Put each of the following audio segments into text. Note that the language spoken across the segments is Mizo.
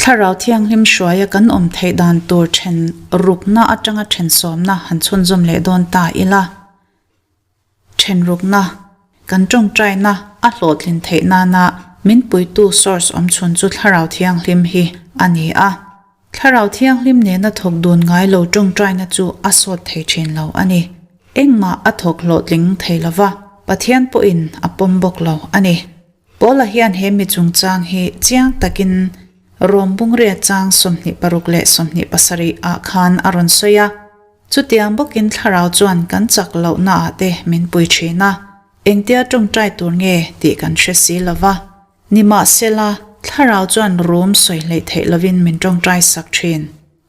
Thlarau Thianghlim hruaia kan awm theih dan tur then rukna atanga then sawmna han chhunzawm leh dawn ta ila. Then rukna, kan tawngtaina a hlawhtlin theih nana min puitu source awm chhun chu Thlarau Thianghlim hi a ni a. Thlarau Thianghlim nena thawk dun ngai lo tawngtaina chu a sawt thei thin lo a ni. Engmah a thawk hlawhtling thei lova, Pathian pawhin a pawm bawk lo a ni. Paula hian he mi chungchang hi chiang takin Rom bungria chang 26 leh 27 ah khan a rawn sawi a. Chutiang bawkin thlarau chuan kan chak lohna ah te min pui thin a, engtia tawngtai tur nge tih kan hre si lo va. Nimahsela, thlarau chuan rum sawi hleih theih lovin min tawngtai sak thin.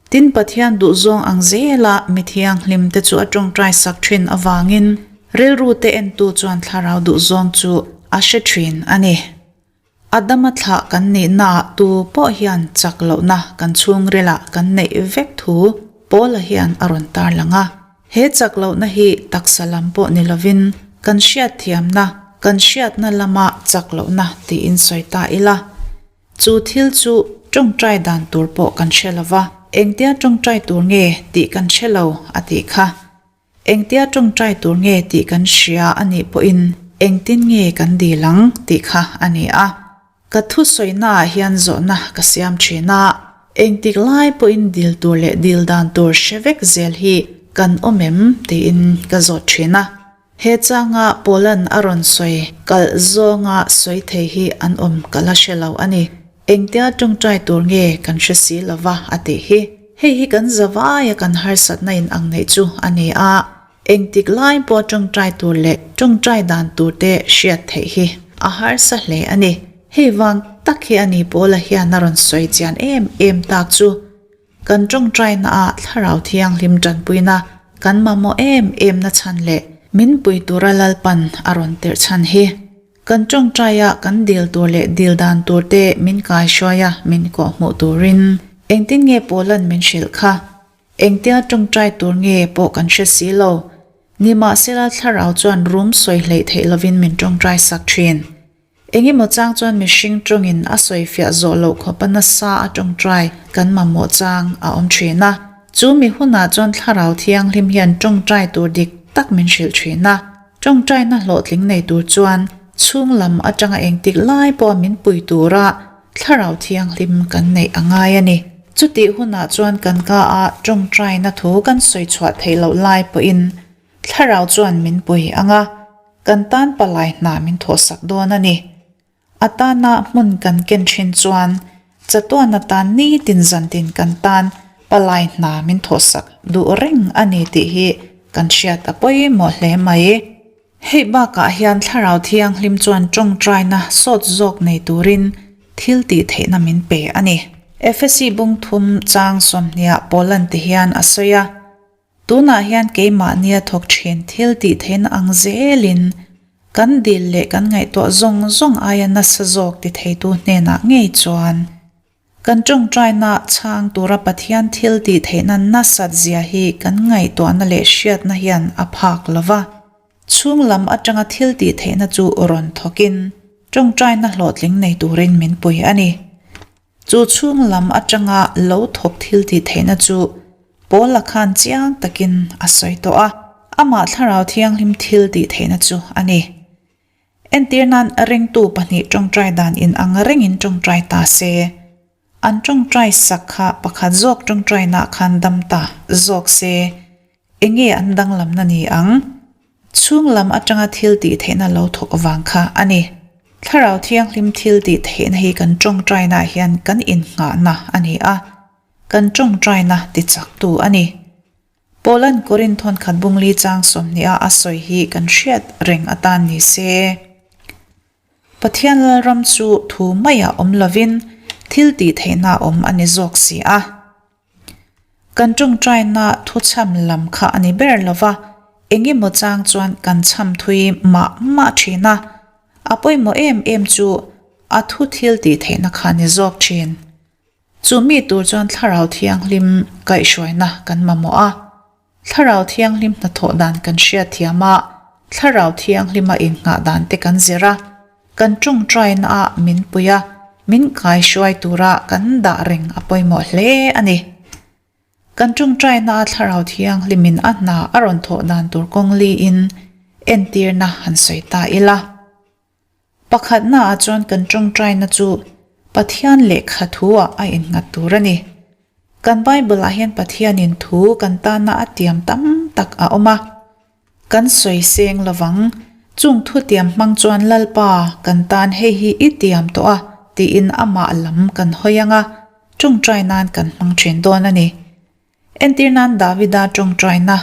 Tin, Pathian duhzawng ang zela mi thianghlim te chu a tawngtai sak thin avangin rilru te entu chuan thlarau duhzawng chu a hre thin a ni. Adama thlah kan nihnaah tu pawh hian chak lohna kan chhungrilah kan neih vek thu Paula hian a rawn tarlang a. He chak lohna hi taksa lam pawh ni lovin kan hriatthiamna, kan hriatna lama chak lohna tiin sawi ta ila. Chu thil chu tawngtai dan tur pawh kan hre lo va, engtia tawngtai tur nge tih kan hre lo a tih kha. Engtia tawngtai tur nge tih kan hria a nih pawhin engtin nge kan dil ang tih kha a ni a. Ka thusawi-naah hian zawhna ka siam thin a, engtik lai pawhin dil tur leh dil dan tur hre vek zel hi kan awm em tiin ka zawt thin a. He changa Poland a rawn sawi kalh zawnga sawi thei hi an awm ka la hre lo a ni. Engtia tawngtai tur nge kan hre si lo va a tih hi. Hei hi kan zavaia kan harsatna in ang neih chu a ni a, engtik lai pawh tawngtai tur leh tawngtai dan tur te hriat theih hi a harsa hle a ni. Hei vang tak hi a ni Paula hian a rawn sawi chian em em tak chu. Kan tawngtainaah Thlarau Thianghlim tanpuina kan mamawh em em na chhan leh min pui tura Lalpan a rawn tirh chhan hi. Kan tawngtaia kan dil tur leh dil dan tur te min kaihruai a min kawhhmuh turin engtin nge Paula'n min hrilh kha? Engtia tawngtai tur nge pawh kan hre si lo. Nimahsela Thlarau chuan rum sawi hleih theih lovin min tawngtai sak thin. Engemaw chang chuan mihring tawngin a sawifiah zawh loh khawpa nasa a tawngtai kan mamawh chang a awm thin a. Chu mi hunah chuan Thlarau Thianghlim hian tawngtai tur dik tak min hrilh thin a. Tawngtaina hlawhtling nei tur chuan chhung lam atanga engtik lai pawha min pui tura Thlarau Thianghlim kan neih a ngai a ni. Chutih hunah chuan kan ka a tawngtaina thu kan sawi chhuah theih loh lai pawhin Thlarau chuan min pui ang a, kan tan palai hna min thawhsak dawn a ni. A tana hmun kan ken thin chuan chatuan atan nitin zantin kan tan palai hna min thawhsak duh reng a ni tih hi kan hriat a pawimawh hle mai. Hei bakah hian Thlarau Thianghlim chuan tawngtaina sawt zawk nei turin thil tih theihna min pe a ni. Efesi bungthum chang sawmhniah Paulan ti hian a sawi a. Tunah hian keimahnia thawk thin thil tih theihna ang zelin kan dil leh kan ngaihtuah zawng zawng aia nasa zawk ti theitu hnenah ngei chuan kan tawngtaina chhang tura Pathian thil tih theihna nasat zia hi kan ngaihtuahna leh hriatna hian a phak lo va. Chhung lam atanga thil tih theihna chu rawn thawkin tawngtaina hlawhtling nei turin min pui a ni. Chu chhung lam atanga lo thawk thil tih theihna chu Paula khan chiang takin a sawi tawh a, amah Thlarau Thianghlim thil tih theihna chu a ni. Entir nan ringtu pahnih tawngtai dan in ang rengin tawngtai ta se, an tawngtai sak kha pakhat zawk tawngtainaah khan dam ta zawk se, enge an danglamna ni ang? Chhung lam atanga thil tih theihna lo thawk vang kha a ni. Thlarau Thianghlim thil tih theihna hi kan tawngtainaah hian kan innghahna a ni a, kan tawngtaina tichaktu a ni. Paula'n Korinth thawnkhat bungli chang sawmhniha a sawi hi kan hriat reng atan ni se. Pathian Lalram chu thu maiah awm lovin thil tih theihna awm a ni zawk si a. Kan tawngtaina thuchham lam kha a ni ber lo va, engemaw chang chuan kan chham thui mah mah thin a, a pawimawh em em chu a thu thil tih theihna kha ni zawk thin. Chu mi tur chuan Thlarau Thianghlim kaihhruaina kan mamawh a, Thlarau Thianghlim hnathawh dan kan hriatthiam a, Thlarau Thianghlima innghah dan te kan zir a, kan tawngtaina ah min pui a. min kaihruai tura kan dah reng a pawimawh hle a ni. Kan ṭawngṭaina Thlarau Thianghlimin a hna a rawn thawh dan tur kawng liin entirna han sawi ta ila. Pakhatnaah chuan kan ṭawngṭaina chu Pathian lehkha thu-ah a innghat tur a ni. Kan Bible-ah hian Pathianin thu kan tana a tiam tam tak a awm a. Kan sawi seng lovang, chung thu tiam hmang chuan Lalpa kan tan hei hi i tiam tawh a tiin amah lam kan hawi ang a, ṭawngṭai nan kan hmang ṭhin dawn a ni. Entir nan Davida ṭawngṭaina,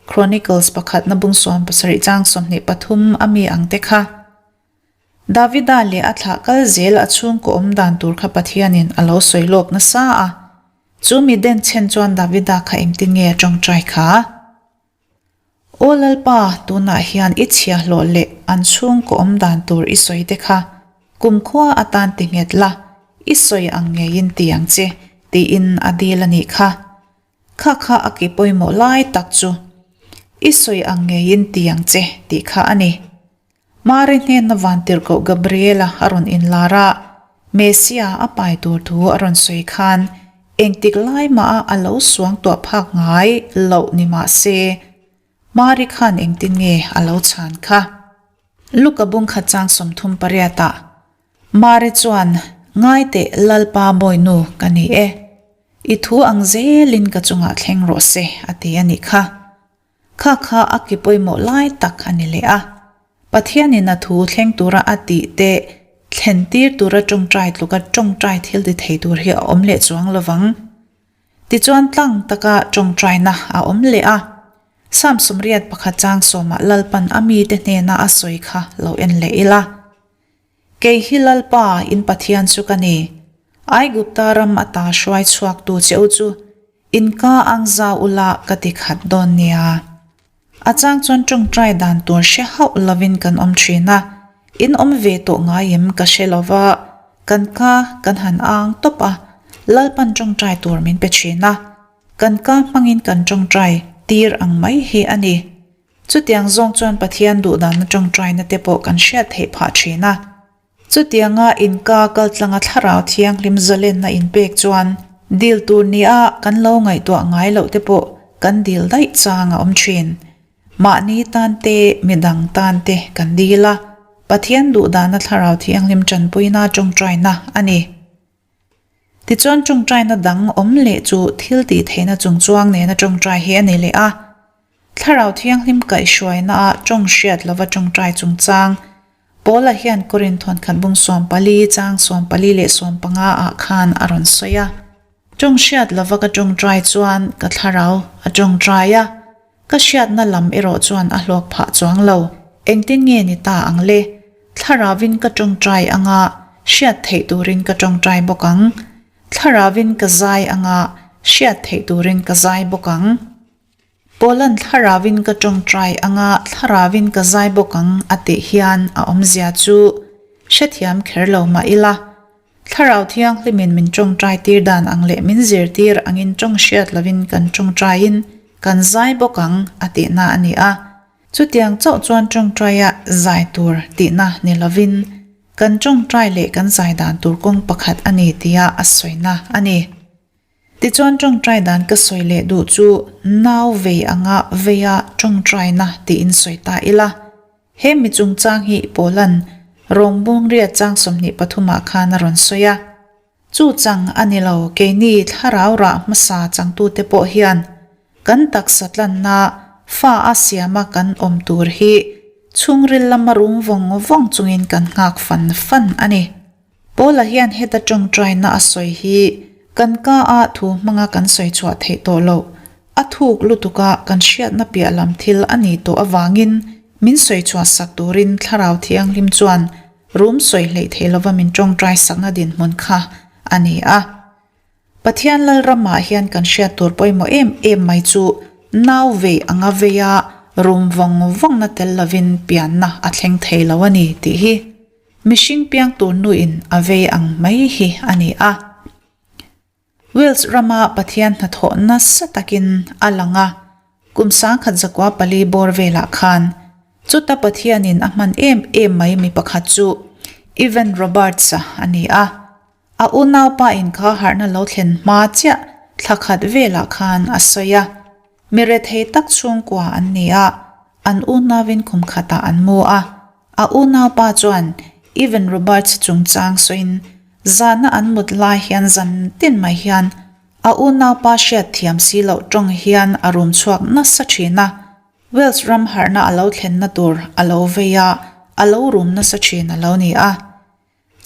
Chronicles pakhatna bung 70 chang 23 a mi ang te kha. Davida leh a thlah kal zel a chhungkaw awm dan tur kha Pathianin a lo sawi lawk nasa a, chu mi denchhen chuan Davida kha engtin nge a ṭawngṭai kha? Aw Lalpa, tunah hian i chhiahhlawh leh an chhungkaw awm dan tur i sawi te kha kumkhua atan ti nghet la, i sawi ang ngeiin ti ang che, tiin a dil a nih kha. Kha kha a ki pawimawh lai tak chu, I sawi ang ngeiin ti ang che, tih kha a ni. Mari hnenna Vantirhkoh Gabriela a rawn inlar a, Messia a pai tur thu a rawn sawi khan engtik lai mah a lo suang tuah phak ngai loh ni mah se, Mari khan engtin nge a lo chhan kha? Luka bungkhat chang 38 ah Mari chuan, Ngai teh Lalpa Bawinu ka ni e, i thu ang zelin ka chungah thleng rawh se a ti a nih kha. Kha kha a ki pawimawh lai tak a ni leh a. Pathianin a thu thleng tura a tih te thlen tir tura tawngtai tluka tawngtai thil ti thei tur hi a awm leh chuang lovang. Tichuan tlang taka tawngtaina a awm leh a. Psalm 81 chang sawmah Lalpan a mite hnena a sawi kha lo en leh ila. Kei hi Lalpa in Pathian chu ka ni. Aigupta ram ata hruai chhuaktu che u chu In ka ang zau ula ka ti khat dawn nia. A chang chuan tawngtai dan tur hre hauh lovin kan awm thin a, in awm ve tawh ngai em ka hre lova, kan ka kan han ang tawp a, Lalpan tawngtai tur min pe thin a, kan ka hmangin kan tawngtai tir ang mai hi a ni. Chutiang zawng chuan Pathian duhdanna tawngtaina te pawh kan hriat theih phah thin a. Chutianga inka kaltlanga Thlarau Thianghlim zalenna inpek chuan dil tur nia kan lo ngaihtuah ngai loh te pawh kan dil daih chang a awm thin. Mahni tan te, midang tan te kan dil a, Pathian duhdana Thlarau Thianghlim tanpuina tawngtaina a ni. Tichuan tawngtaina dang awm leh chu thil tih theihna chungchuang nena tawngtai hi a ni leh a. Thlarau Thianghlim kaihhruainaah tawng hriat lova tawngtai chungchang Paula hian Korinth thawnkhat bung 14 chang 14 leh 15 ah khan a rawn sawi a. Tawng hriat lova ka tawngtai chuan ka thlarau a tawngtai a, ka hriatna lam erawh chuan a hlawk phah chuang lo. Engtin nge ni ta ang le? Thlarauvin ka tawngtai anga hriat theih turin ka tawngtai bawk ang. Thlarauvin ka zai anga hriat theih turin ka zai bawk ang. Paula'n Thlarauvin ka tawngtai anga Thlarauvin ka zai bawk ang a tih hian a awmzia chu hrethiam kher lo mah ila, Thlarau Thianghlimin min tawngtai tir dan ang leh min zirtir angin tawng hriat lovin kan tawngtaiin kan zai bawk ang a tihna a ni a. Chutiang chauh chuan tawngtaia zai tur tihna ni lovin kan tawngtai leh kan zai dan tur kawng pakhat a ni tia a sawina a ni. Tichuan tawngtai dan ka sawi leh duh chu nau vei anga veia tawngtaina tiin sawi ta ila. He mi chungchang hi Paula'n rawngbawng riat chang 23 ah khan a rawn sawi a. Chu chang a ni lo, keini thlarau rah hmasa changtute pawh hian kan taksa tlanna fa a siama kan awm tur hi chhungril lama rum vawng vawng chungin kan nghak fan fan a ni. Paula hian heta tawngtaina a sawi hi kan ka a thu hmanga kan sawi chhuah theih tawh loh, a thuk lutuka kan hriatna piah lam thil a ni tawh avangin min sawi chhuah sak turin Thlarau Thianghlim chuan rum sawi hleih theih lova min tawngtai sakna dinhmun kha a ni a. Pathian Lalramah hian kan hriat tur pawimawh em em mai chu nau vei anga veia rum vawng vawngna tel lovin pianna a thleng thei lo a ni tih hi. Mihring piang tur nuin a vei ang mai hi a ni a. Wales rama Pathian hnathawh nasa takin a lang a, kum 1014 bawr velah khan chuta Pathianin a hman em em mai mi pakhat chu Evan Roberts-a a ni a. A unaupa in kha harhna lo thlen hma chiah thla khat velah khan a sawi a. Mi rethei tak chhungkua an ni a, an unauin kum khatah an mu a. A unaupa chuan Evan Roberts chungchang sawiin zahna an mut lai hian zan tin mai hian a unaupa hriat thiam si loh tawng hian a rum chhuak nasa thin a. Wales ram harhna a lo thlenna tur a lo vei a, a lo rum nasa thin a lo ni a.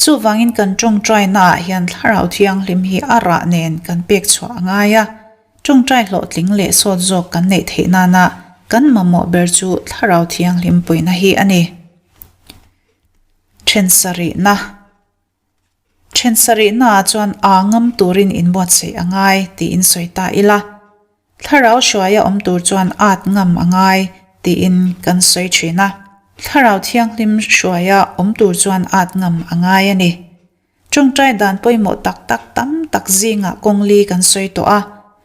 Chuvangin kan tawngtainaah hian Thlarau Thianghlim hi a rah nen kan pek chhuah a ngai a, tawngtai hlawhtling leh sawt zawk kan neih theih nana kan mamawh ber chu Thlarau Thianghlim puihna hi a ni. Then sarihna Then sarihnaah chuan aa ngam turin inbuatsaih a ngai tiin sawi ta ila. Thlarau hruaia awm tur chuan at ngam a ngai tiin kan sawi thin a. Thlarau Thianghlim hruaia awm tur chuan at ngam a ngai a ni. Tawngtai dan pawimawh tak tak tam tak zingah kawng li kan sawi tawh a.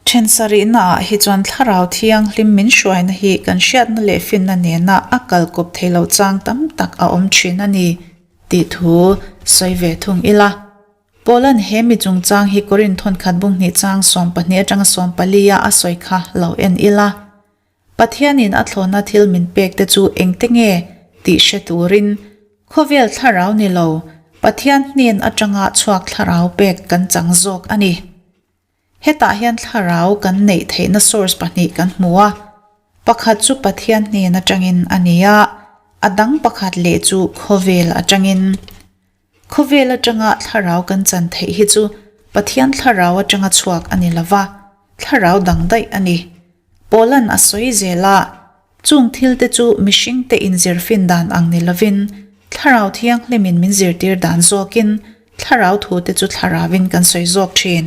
Then sarihnaah hi chuan Thlarau Thianghlim min hruaina hi kan hriatna leh finna nena a kal kawp thei lo chang tam tak a awm thin a ni tih thu sawi ve thung ila. Paula'n he mi chungchang hi Korin thawnkhat bunghnih chang 12 atanga 14 a a sawi kha lo en ila. Pathianin a thlawhna thil min pek te chu engte nge tih hre turin khawvel thlarau ni lo, Pathian hnen atanga chhuak thlarau pek kan chang zawk a ni. Hetah hian thlarau kan neih theihna source pahnih kan hmu a, pakhat chu Pathian hnen atangin a ni a, a dang pakhat leh chu khawvel atangin. Khawvel atanga thlarau kan chan theih hi chu Pathian thlarau atanga chhuak a ni lova, thlarau dang daih a ni. Paula'n a sawi zel a, chung thil te chu mihringte inzirfin dan ang ni lovin, thlarau thianghlimin min zirtir dan zawkin thlarau thute chu thlarauvin kan sawi zawk thin.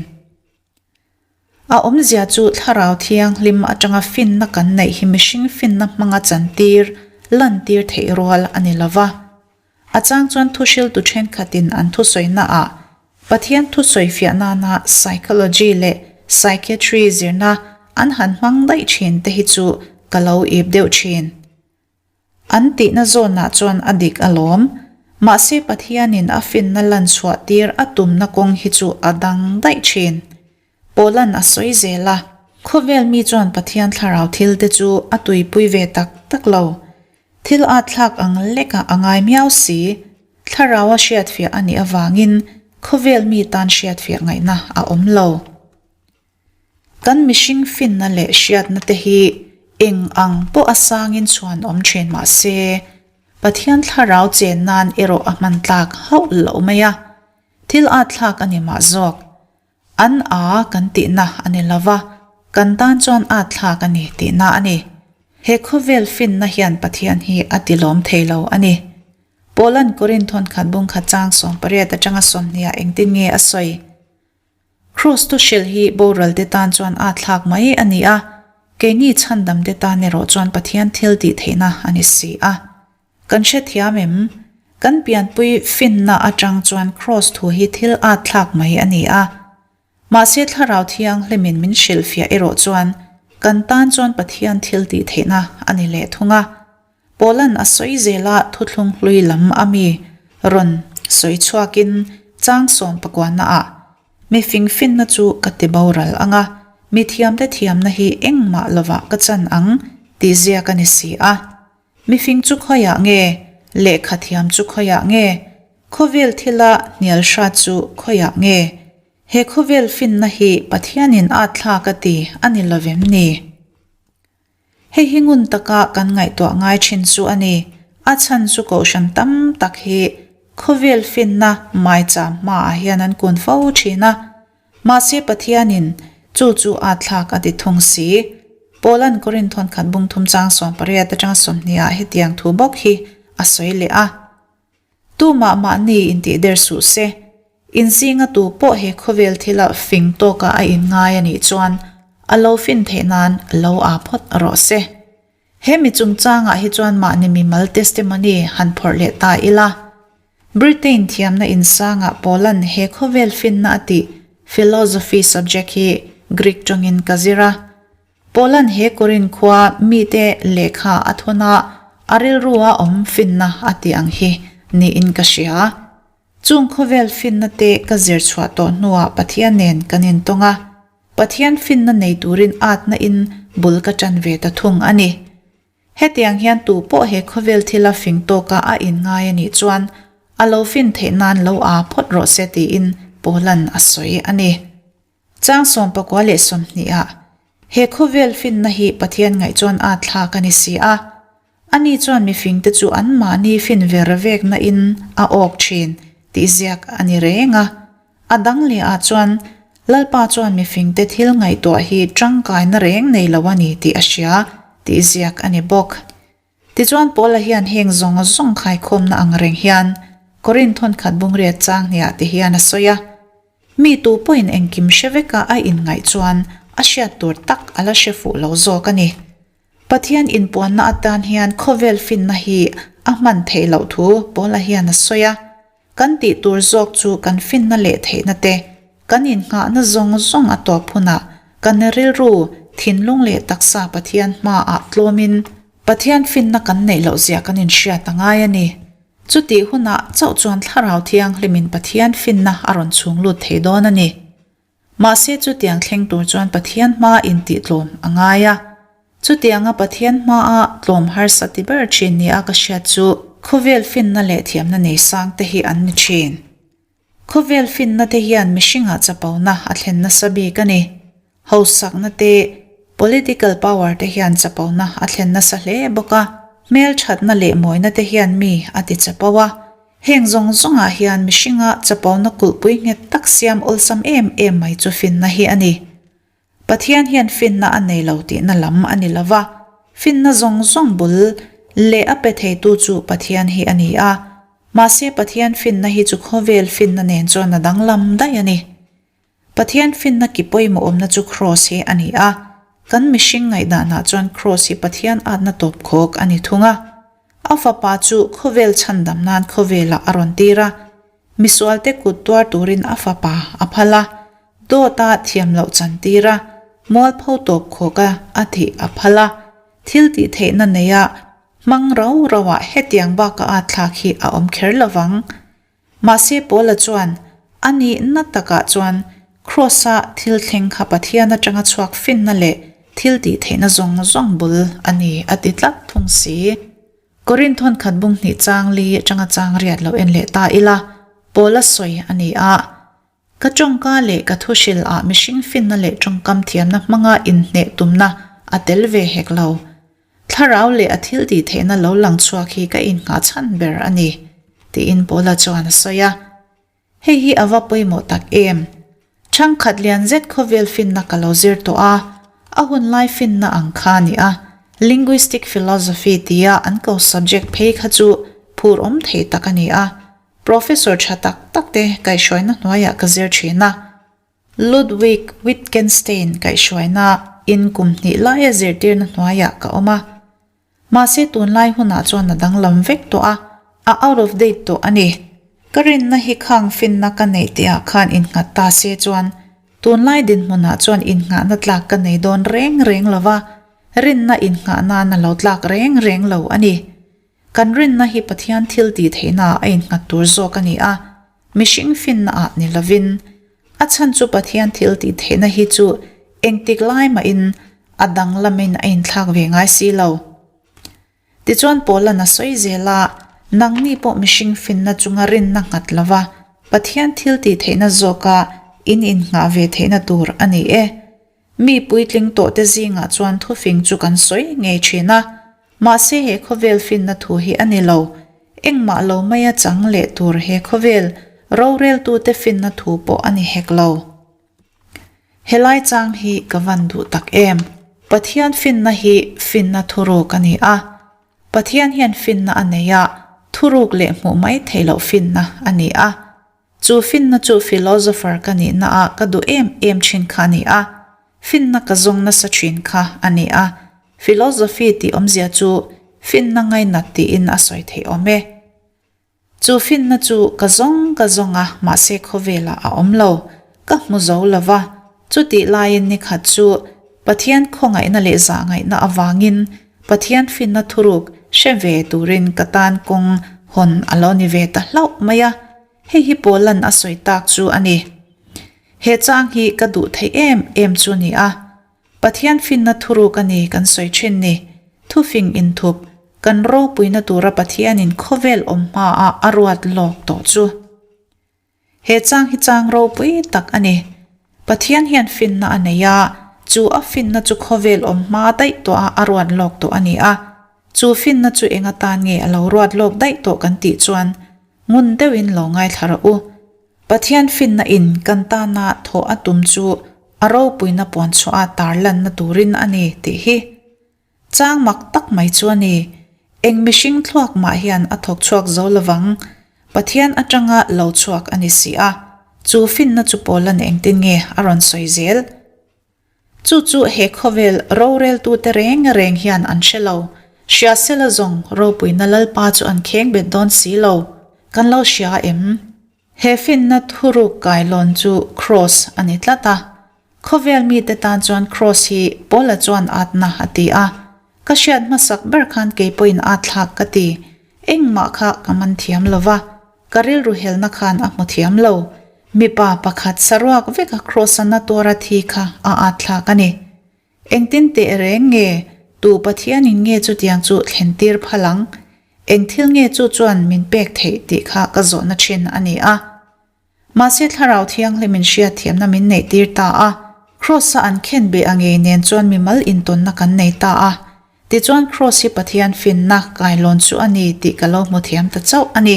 A awmzia chu Thlarau Thianghlim atanga finna kan neih hi mihring finna hmanga chantir, lantir theih rual a ni lova. A chang chuan thuhriltu thenkhatin an thusawinaah Pathian thusawi fiah nana psychology leh psychiatry zirna an han hmang daih thin te hi chu ka lo ip deuh thin. An tihna zawnah chuan a dik alawm. Mahse Pathianin a finna lan chhuah tir a tumna kawng hi chu a dang daih thin. Paula'n a sawi zel a, khawvel mi chuan Pathian thlarau thil te chu a tuipui ve tak tak lo. Thil at thlak ang lekah a ngai miau si. Thlarau a hriatfiah a nih avangin khawvel mi tan hriatfiah ngaihna a awm lo. Kan mihring finna leh hriatna te hi eng ang pawh a sangin chhuan awm thin mah se, Pathian thlarau chen nan erawh a hman tlak hauh loh mai a, thil at thlak a ni mah zawk. An a kan tihna a ni lo va, kan tan chuan at thlak a ni tihna a ni. He khawvel finna hian Pathian hi a tilawm thei lo a ni. Paula'n Korin thawnkhat bungkhat chang 18 atanga 20 ah engtin nge a sawi? Kraws tu hrilh hi boral te tan chuan aa thlak mai a ni a, keini chhandam te tan erawh chuan Pathian thil tih theihna a ni si a. Kan hrethiam em? Kan pianpui finna atang chuan kraws thu hi thil aa thlak mai a ni a. Mahse Thlarau Thianghlimin min hrilhfiah erawh chuan kan tan chuan Pathian thil tih theihna a ni leh thung a. Paula'n a sawi zel a thuthlung hlui lam a mi rawn sawi chhuakin chang sawm pakuana ah mi fingfinna chu ka ti boral ang a, mi thiamte thiamna hi engmah lovah ka chan ang tih ziak a ni si a. Mi fing chu khawiah nge? Lehkha thiam chu khawiah nge? Khawvel thila hnial hrat chu khawiah nge? He khawvel finna hi Pathianin a thlak a ti a ni lovem ni? Hei hi ngun taka kan ngaihtuah ngai thin chu a ni. A chhan chu kohhran tam tak hi khawvel finna maicham hmaah hian an kun fo thin a. Mahse Pathianin chu chu aa thlak a ti thung si. Paula'n Korinth thawnkhat bungthum chang 18 atanga 20 ah hetiang thu bawk hi a sawi leh a. Tumah mahni intih der suh se. Inzinga tu pawh he khawvel thila fing tawka a inngai a nih chuan a lo fin theih nan lo aa phawt rawh se. He mi chungchangah hi chuan mahni mimal testimony han phawrh leh ta ila. Britain thiamna insangah Paula'n he khawvel finna a tih philosophy subject hi Greek tawngin ka zir a. Paula'n he Korin khua mite lehkha a thawn a, a rilrua awm finna a tih ang hi niin ka hria. Chung khawvel finna te ka zir chhuah tawh hnuah Pathian nen kan intawng a, Pathian finna nei turin atna in bul ka tan ve ta thung a ni. Hetiang hian tu pawh he khawvel thila fing tawka a inngai a nih chuan a lo fin theih nan lo aa phawt rawh se tiin Paula'n a sawi a ni. Chang 19 leh 20 ah, He khawvel finna hi Pathian ngaih chuan aa thlak a ni si a, ani chuan mifingte chu anmahni fin ver vekna in a awk thin tih ziak a ni reng a. A dang leh ah chuan Lalpa chuan mifingte thil ngaihtuah hi tangkaina reng nei lo a ni tih a hria tih ziak a ni bawk. Tichuan Paula hian heng zawng zawng khaikhawmna ang reng hian Korinth thawnkhat bungriat chang hniah ti hian a sawi a, Mi tu pawhin engkim hre veka a inngaih chuan a hriat tur tak a la hre fuh lo zawk a ni. Pathian inpuanna atan hian khawvel finna hi a hman theih loh thu Paula hian a sawi a. Kan tih tur zawk chu kan finna leh theihna te, kan innghahna zawng zawng a tawp hunah kan rilru, thinlung leh taksa Pathian hmaah tlawmin Pathian finna kan neih loh zia kan inhriat a ngai a ni. Chutih hunah chauh chuan Thlarau Thianghlimin Pathian finna a rawn chhung lut thei dawn a ni. Mahse chutiang thleng tur chuan Pathian hmaa intihtlawm a ngai a. Chutianga Pathian hmaa tlawm harsa ti ber thin nia ka hriat chu khawvel finna leh thiamna nei sang te hi an ni thin. Khawvel finna te hian mihringah chapona a thlen nasa bik a ni. Hausakna te, political power te hian chapona a thlen nasa hle bawk a. Hmelthatna leh mawina te hian mi a ti chapo a. Heng zawng zawngah hian mihringa chapona kulhpui nghet tak siam awlsam em em mai chu finna hi a ni. Pathian hian finna a nei lo tihna lam a ni lo va, finna zawng zawng bul leh a pe theitu chu Pathian hi a ni a. Mahse Pathian finna hi chu khawvel finna nen chuan a danglam daih a ni. Pathian finna ki pawimawh awmna chu Kraws hi a ni a, kan mihring ngaihdanah chuan Kraws hi Pathian atna tawp khawk a ni thung a. A fapa chu khawvel chhandam nan khawvelah a rawn tir a, misualte kut tuar turin a fapa a phal a, dawta thiam loh chan tir a, mualpho tawp khawk a a thih a phal a, thil tih theihna neia hmang rau rauah hetiang baka at thlak hi a awm kher lovang. Mahse Paula chuan, A nihna takah chuan Kraws-a thil thleng kha Pathian atanga chhuak finna leh thil tih theihna zawng zawng bul a ni a ti tlat thung si. Korinth thawnkhat bung hnih chang li atanga chang riat lo en leh ta ila, Paula sawi a ni a. Ka tawngka leh ka thuhrilh ah mihring finna leh tawngkam thiamna hmanga inhneh tumna a tel ve hek lo. Thlarau leh a thil tih theihna lo lang chhuak hi ka innghah chhan ber a ni, tiin Paula chuan a sawi a. Hei hi a va pawimawh tak em? Thangkhat lian zet khawvel finna ka lo zir tawh a, a hunlai finna ang kha a ni a, Linguistic Philosophy tia an ko subject phei kha chu phur awm thei tak a ni a, Professor tha tak tak te kaihhruaina hnuaiah ka zir thin a. Ludwig Wittgenstein kaihhruaina in kum hnih laia zirtirna hnuaiah ka awm a. Mahse tunlai hunah chuan a danglam vek tawh a, a out of date tawh a ni. Ka rinna hi khang finna ka neih tihah khan innghat ta se chuan tunlai dinhmunah chuan innghahna tlak ka nei dawn reng reng lo va, rinna innghah nan a lo tlak reng reng lo a ni. Kan rinna hi Pathian thil tih theihnaah a innghat tur zawk a ni a, mihring finnaah ni lovin. A chhan chu Pathian thil tih theihna hi chu engtik lai mahin a danglamin a inthlak ve ngai si lo. Tichuan Paula'n a sawi zel a, Nangni pawh mihring finna chunga rinna nghat lova Pathian thil tih theihna zawka in innghah ve theihna tur a ni e. Mi puitling tawhte zingah chuan thufing chu kan sawi ngei thin a, mahse he khawvel finna thu hi a ni lo. Engmah lo maia chang leh tur he khawvel roreltute finna thu pawh a ni hek lo. Helai chang hi ka van duh tak em? Pathian finna hi finna thuruk a ni a. Pathian hian finna a nei a, thuruk leh hmuh mai theih loh finna a ni a. Chu finna chu philosopher ka nihna ah ka duh em em thin kha a ni a, finna ka zawng nasa thin kha a ni a. Philosophy tih awmzia chu finna ngainat tiin a sawi theih awm e. Chu finna chu ka zawng ka zawng a, mahse khawvelah a awm lo, ka hmu zo lo va. Chutih laiin nikhat chu Pathian khawngaihna leh zahngaihna avangin Pathian finna thuruk hre ve turin ka tan kawng hawn a lo ni ve ta hlauh mai a. Hei hi Paula'n a sawi tak chu a ni. He chang hi ka duh theih em em chu ni a. Pathian finna thuruk a ni kan sawi thin ni. Thufing inthup, kan ropuina tura Pathianin khawvel awm hmaah a ruat lawk tawh chu. He chang hi chang ropui tak a ni. Pathian hian finna a nei a, chu a finna chu khawvel awm hma daih tawh a a ruat lawk tawh a ni a. Chu finna chu eng atan nge a lo ruat lawk daih tawh kan tih chuan ngun deuhin lo ngaithla rawh u. Pathian finna in kan tana thawh a tum chu a ropuina puan chhuah a tarlanna turin a ni tih hi Chang mak tak mai chu a ni. Eng mihring thluak mah hian a thawk chhuak zo lovang. Pathian atanga lo chhuak a ni si a. Chu finna chu Paula'n engtin nge a rawn sawi zel? Chu chu he khawvel roreltute reng reng hian an hre lo. Hria sela zawng ropuina Lalpa chu an kheng bet dawn si lo. Kan lo hria em? He finna thuruk kailawn chu Kraws a ni tlat a. Khawvel mite tan chuan Kraws hi Paula chuan atna a ti a. Ka hriat hmasak ber khan kei pawhin atthlak ka ti. Engmah kha ka man thiam lo va, ka rilru helna khan a hmu thiam lo. Mipa pakhat saruak veka Kraws-a na tuara thi kha a atthlak a ni. Engtin teh reng nge, tu Pathianin nge chutiang chu thlentir phal ang? Eng thil nge chu chuan min pek theih tih kha ka zawhna thin a ni a. Mahse Thlarau Thianghlimin hriatthiamna min neihtir ta a, Kraws-a an khen beh a ngei nen chuan mimal intawnna kan nei ta a. Tichuan Kraws hi Pathian finna kailawn chu a ni tih ka lo hmu thiam ta chauh a ni.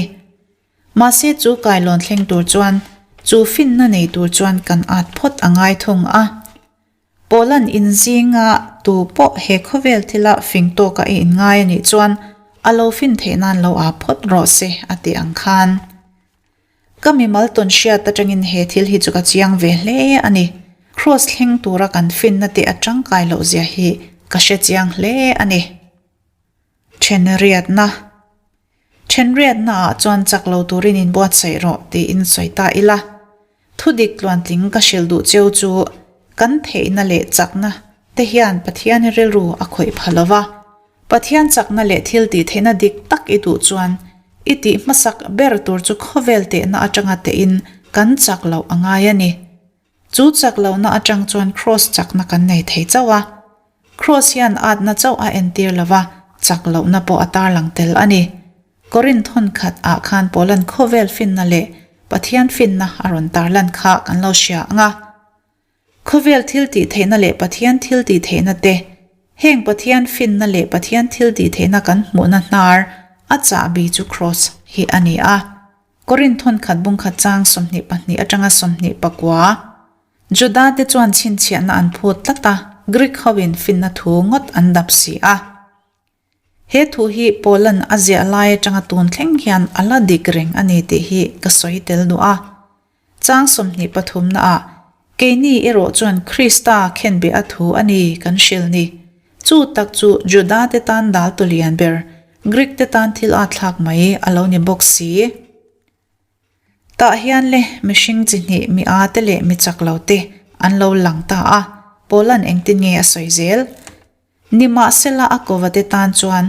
Mahse chu kailawn thleng tur chuan chu finna nei tur chuan kan at phawt a ngai thung a. Paula'n inzinga tu pawh he khawvel thila fing tawka i inngai a nih chuan a lo fin theih nan lo aa phawt rawh se a ti ang khan. Ka mimal tawn hriat atangin he thil hi chu ka chiang ve hle a ni. Kraws thleng tura kan finna te a tangkai loh zia hi ka hre chiang hle a ni. Thenriatna Thenriatna ah chuan chak lo turin inbuatsaih rawh tiin sawi ta ila. Thudik tluantling ka hrilh duh cheu chu kan theihna leh chakna te hian Pathian rilru a khawih pha lo va. Pathian chakna leh thil tih theihna dik tak i duh chuan i tih hmasak ber tur chu khawvel tehna atanga tehin kan chak loh a ngai a ni. Chu chak lohna atang chuan Kraws chakna kan nei thei chauh a. Kraws hian atna chauh a entir lo va, chak lohna pawh a tarlang tel a ni. Korinth hawn khat ah khan Paula'n khawvel finna leh Pathian finna a rawn tarlan kha kan lo hria ang a. Khawvel thil tih theihna leh Pathian thil tih theihna te, heng Pathian finna leh Pathian thil tih theihna kan hmuhna hnar a chahbi chu Kraws hi a ni a. Korinth thawnkhat bungkhat chang 22 atanga 24. Juda te chuan chhinchhiahna an phut tlat a, Greek hoin finna thu ngawt an dap si a. He thu hi Paula'n a ziah lai atanga tun thleng hian a la dik reng a ni tih hi ka sawi tel duh a. Chang 23 naah, Keini erawh chuan Krista khenbeh a thu a ni kan hril ni. Chu tak chu Juda te tan dal tu lian ber, Greek te tan thil a thlak mai a lo ni bawk si. Tah hian le mihring chi hnih mi a te leh mi chak lo te an lo lang ta a, Paula'n engtin nge a sawi zel? Nimahsela a kova te tan chuan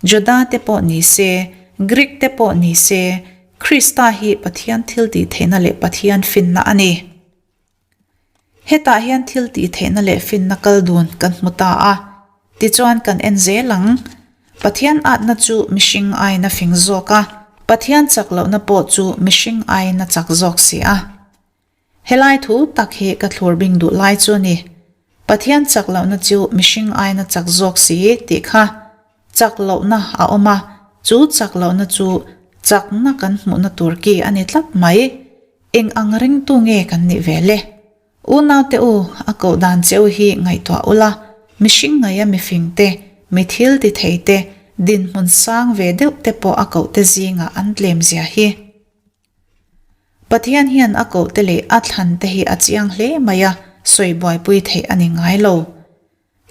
Juda te pawh ni se, Greek te pawh ni se, Krista hi Pathian thil tih theihna leh Pathian finna a ni. Hetah hian thil tih theihna leh finna kal dun kan hmu ta a, tichuan kan en zel ang. Pathian atna chu mihring aiin a fing zawk a, Pathian chak lohna pawh chu mihring aiin a chak zawk si a. Helai thu tak hi ka thlur bing duh lai chu a ni. Pathian chak lohna chu mihring aiin a chak zawk si tih kha chak lohna a awm a, chu chak lohna chu chakna kan hmuhna tur ki a ni tlat mai. Eng ang ringtu nge kan nih ve le? Unaute u, a koh dan che u hi ngaihtuah ula, mihring ngaia mifing te, mi thil ti thei te, dinhmun sang ve deuh te pawh a koh te zingah an tlem zia hi. Pathian hian a koh te leh a thlan te hi a chiang hle mai a, sawi buaipui theih a ni ngai lo.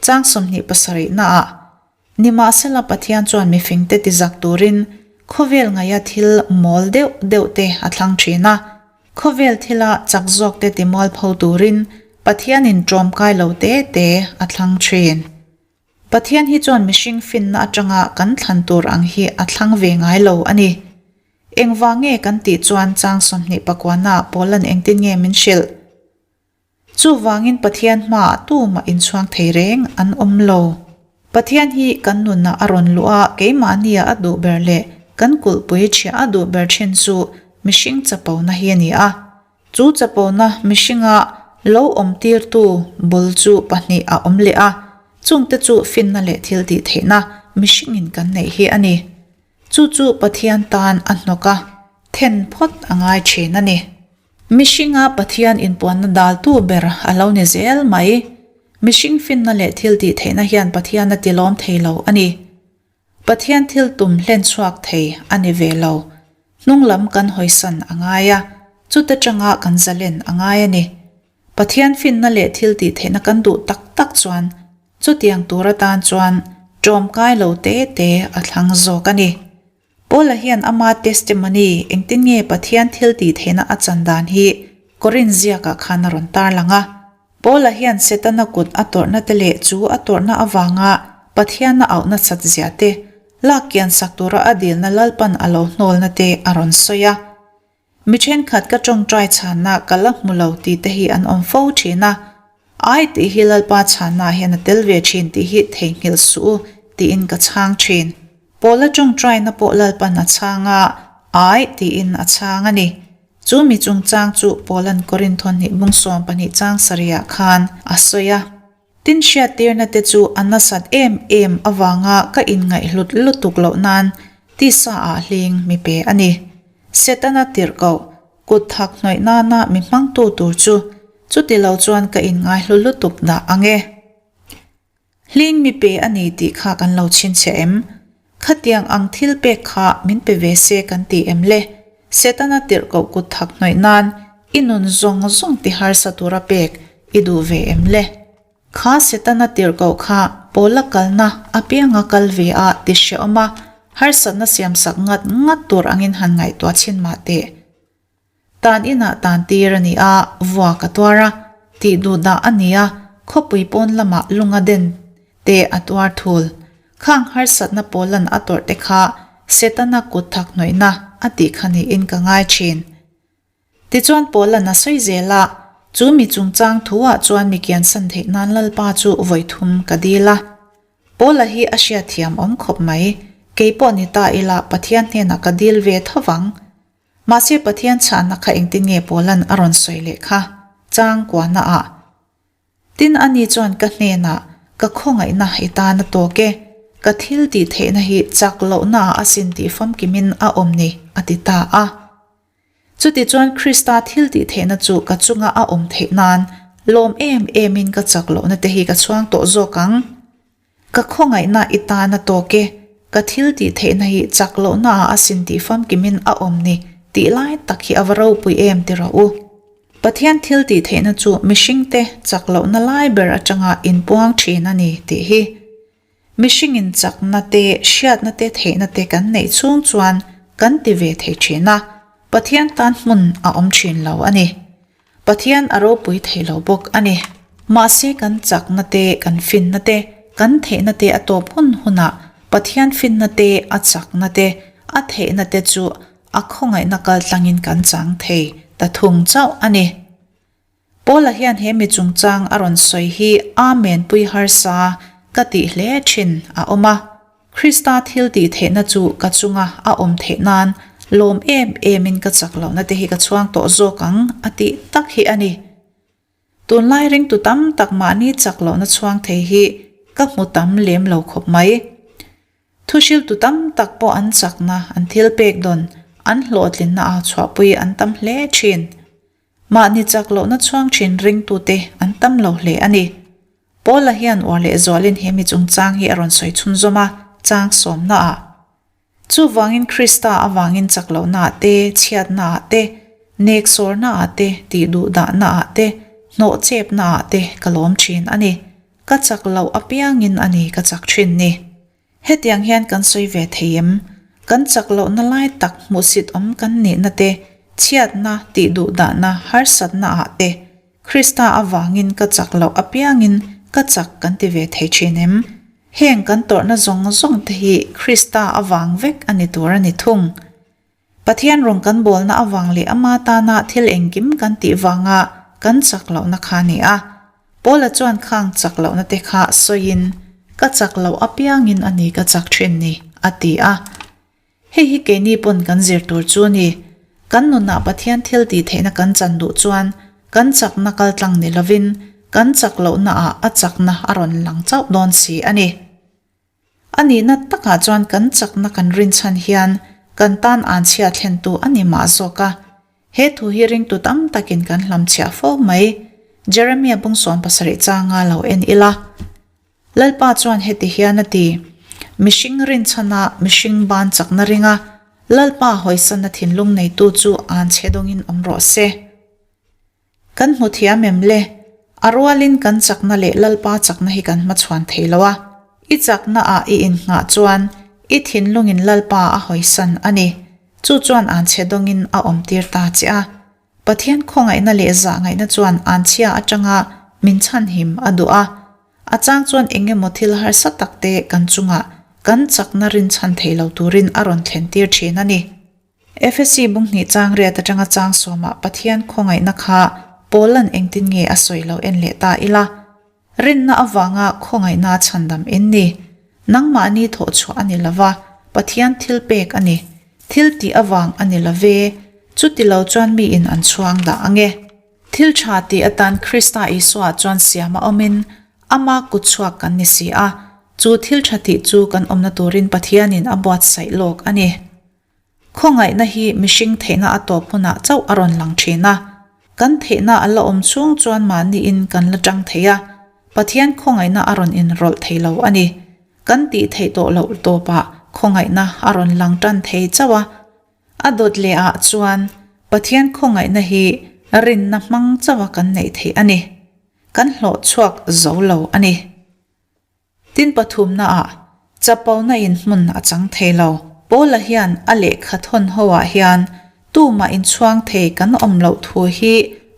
Chang 27 naah, Nimahsela Pathian chuan mifingte tizak turin khawvel ngaia thil mawl deuh deuh te a thlang thin a. Khawvel thila chak zawkte timualpho turin Pathianin ṭawmkai lo te te a thlang thin. Pathian hi chuan mihring finna atanga kan thlan tur ang hi a thlang ve ngai lo a ni. Engvang nge kan tih chuan chang 29 ah Paula'n engtin nge min hrilh? Chuvangin Pathian hmaah tumah inchhuang thei reng an awm lo. Pathian hi kan nunah a rawn luh a, keimahnia a duh ber leh kan kulhpui chhiah a duh ber thin chu mihring chapona hi a ni a. Chu chapona mihringa lo awmtirtu bul chu pahnih a awm leh a, chungte chu finna leh thiltihtheihna mihringin kan neih hi a ni. Chu chu Pathian tan a hnawk a, then phawt a ngai thin a ni. Mihringa Pathian inpuanna daltu ber a lo ni zel mai. Mihring finna leh thil tih theihna hian Pathian a tilawm thei lo a ni. Pathian thil tum hlen chhuak thei a ni ve lo. Hnung lam kan hawisan a ngai a, chuta tanga kan zalen a ngai a ni. Pathian finna leh thil tih theihna kan duh tak tak chuan chutiang tur atan chuan ṭawmkai lo te te a thlang zawk a ni. Paula hian ama testimony engtin nge Pathian thil tih theihna a chan dan hi Korinth ziakah khan a rawn tarlang a. Paula hian Setana kut a tawrhna te leh chu a tawrhna avanga Pathiana auhna chat zia te, lak kian sak tura a dilna Lalpan a lo hnawlna te a rawn sawi a. Mi thenkhat ka tawngtai chhanna ka la hmu lo tih te hi an awm fo thin a, Ai tih hi Lalpa chhanna hian a tel ve thin tih hi theihnghilh suh u tiin ka chhang thin. Pawla tawngtaina pawh Lalpan a chhang a, Ai tiin a chhang a ni. Chu mi chungchang chu Pawla'n Korinth hnih bung 12 chang sarihah khan a sawi a. Tin hriattirna te chu a nasat em em avanga ka inngaihhlut lutuk loh nan tisa ah hling mi pe a ni. Setana tirhkoh, kut thak hnawih nana mi hmangtu tur chu chuti lo chuan ka inngaihlu lutuk dah ang e. Hling mi pe a ni tih kha kan lo chhinchhiah em? Khatiang ang thil pek kha min pe ve se kan ti em le? Setana tirhkoh kut thak hnawih nan i nun zawng zawng ti harsa tura pek i duh ve em le? Kha Setana tirhkoh kha Paula kalna apianga kal ve a ti hreawm a, harsatna siamsak ngat ngat tur angin han ngaihtuah chhin mah teh. Tan inah tan tir a ni a, vuak a tuar a, tih duh dah a ni a, khawpui pawn lamah lunga den te a tuar thul. Khang harsatna pawlan a tawrh te kha Setana kut thak hnawihna a tih kha niin ka ngai thin. Tichuan Pawlan a sawi zel a, chu mi chungchang thu ah chuan mi kiansan theih nan Lalpa chu vawi thum ka dil a. Paula hi a hriatthiam awm khawp mai, kei pawh ni ta ila Pathian hnenah ka dil ve tho vang. Mahse Pathian chhahna kha engtin nge Paula'n a rawn sawi leh kha? Chang kuahna ah. Tin ani chuan ka hnenah, Ka khawngaihna i tan a tawk e, ka thil tih theihna hi chak lohna ah a sin tih famkimin a awm ni, a ti ta a. Chutichuan Krista thil tih theihna chu ka chunga a awm theih nan lawm em emin ka chak lohna te hi ka chhuang tawh zawk ang. Ka khawngaihna i tan a tawk e, ka thil tih theihna hi chak lohna ah a sin tih famkimin a awm ni tih lai tak hi a va ropui em ti rawh u. Pathian thil tih theihna chu mihringte chak lohna lai ber atanga inpuang thin a ni tih hi. Mihringin chakna te, hriatna te, theihna te kan neih chhung chuan kan ti ve thei thin a, Pathian tan hmun a awm thin lo a ni. Pathian a ropui thei lo bawk a ni. Mahse kan chakna te, kan finna te, kan theihna te a tawp hun hunah Pathian finna te, a chakna te, a theihna te chu a khawngaihna kaltlangin kan chang thei ta thung chauh a ni. Paula hian he mi chungchang a rawn sawi hi Amen pui harsa ka tih hle thin a awm a. Krista thil tih theihna chu ka chunga a awm theih nan lawm em emin ka chak lohna te hi ka chhuang tawh zawk ang a tih tak hi a ni. Tunlai ringtu tam tak mahni chak lohna chhuang thei hi ka hmu tam lem lo khawp mai. Thuhriltu tam tak pawh an chakna, an thil pek dawn, an hlawhtlinna a chhuahpui an tam hle thin. Mahni chak lohna chhuang thin ringtute an tam lo hle a ni. Paula hian uar leh zualin he mi chungchang hi a rawn sawi chhunzawm a, chang sawmnaah. Chuvangin Krista avangin chak lohnaah te, chhiatnaah te, neksawrnaah te, tihduhdahnaah te, hnawhchepnaah te ka lawm thin a ni. Ka chak loh apiangin a ni ka chak thin ni. Hetiang hian kan sawi ve thei em? Kan chak lohna lai tak hmuhsit awm kan nihna te, chhiatna, tihduhdahna, harsatna ah te, Krista avangin ka chak loh apiangin ka chak kan ti ve thei thin em? Heng kan tawrhna zawng zawng te hi Krista avang vek a ni tur a ni thung. Pathian rawn kan bawlna avang leh ama tana thil engkim kan tih vanga kan chak lohna kha a ni a. Paula chuan khang chak lohna te kha sawiin, Ka chak loh apiangin a ni ka chak thin ni, a ti a. Hei hi keini pawn kan zir tur chu a ni. Kan nunah Pathian thil tih theihna kan chan duh chuan kan chakna kal tlang ni lovin kan chak lohnaah a chakna a rawn lang chauh dawn si a ni. A nihna takah chuan kan chakna kan rinchhan hian kan tan anchhia thlentu a ni mah zawk a. He thu hi ringtu tam takin kan hlamchhiah fo mai. Jeremia bung 70 changa lo en ila. Lalpa chuan heti hian a ti, Mihring rinchhana mihring ban chakna ringa Lalpa hawisanna thinlung neitu chu anchhe dawngin awm rawh se. Kan hmu thiam em le? A rualin kan chakna leh Lalpa chakna hi kan hmachhuan thei lo a. I chakna ah i innghah chuan i thinlungin Lalpa a hawisan a ni. Chu chuan anchhe dawngin a awmtir ta che a. Pathian khawngaihna leh zahngaihna chuan anchhia atanga min chhanhim a duh a. A chang chuan eng emaw thil harsa tak te kan chungah kan chakna rinchhan thei lo turin a rawn thlentir thin a ni. Efesi bung hnih chang riat atanga chang sawmah Pathian khawngaihna kha Paula'n engtin nge a sawi lo en leh ta ila. Rinna avanga khawngaihna chhandam in ni. Nangmahni thawh chhuah a ni lova, Pathian thil pek a ni. Thil tih avang a ni love, chuti lo chuan miin an chhuang dah ange. Thil tha tih atan Krista Isua chuan siam a awmin ama kut chhuak kan ni si a, chu thil tha tih chu kan awmna turin Pathianin a buatsaih lawk a ni. Khawngaihna hi mihring theihna a tawp hunah chauh a rawn lang thin a. Kan theihna a la awm chhung chuan mahniin kan la tang thei a, Pathian khawngaihna a rawn inrawlh thei lo a ni. Kan tih theih tawh loh tawpah khawngaihna a rawn lang tan thei chauh a. A dawt leh ah chuan Pathian khawngaihna hi rinna hmang chauha kan neih theih a ni. Kan hlawh chhuak zo lo a ni. Tin pathumna ah chapona in hmun a chang thei lo. Paula hian a lehkha thawn ho ah hian tumah inchhuang thei kan awm loh thu hi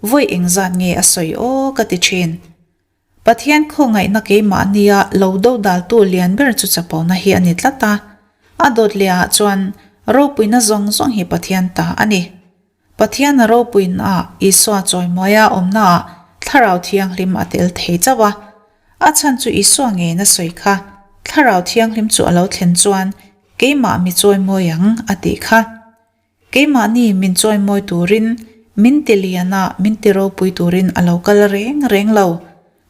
vawi engzat nge a sawi aw ka ti thin. Pathian khawngaihna keimahnia lo dodaltu lian ber chu chapona hi a ni tlat a. A dawt leh ah chuan ropuina zawng zawng hi Pathian ta a ni. Pathian a ropuinaah Isua chawimawi a awmnaah Thlarau Thianghlim a tel thei chauh a. A chhan chu Isua ngeiin a sawi kha, Thlarau Thianghlim chu a lo thlen chuan keimah mi chawimawi ang a tih kha. Keimahni min chawimawi turin, min ti lian a, min ti ropui turin a lo kal reng reng lo.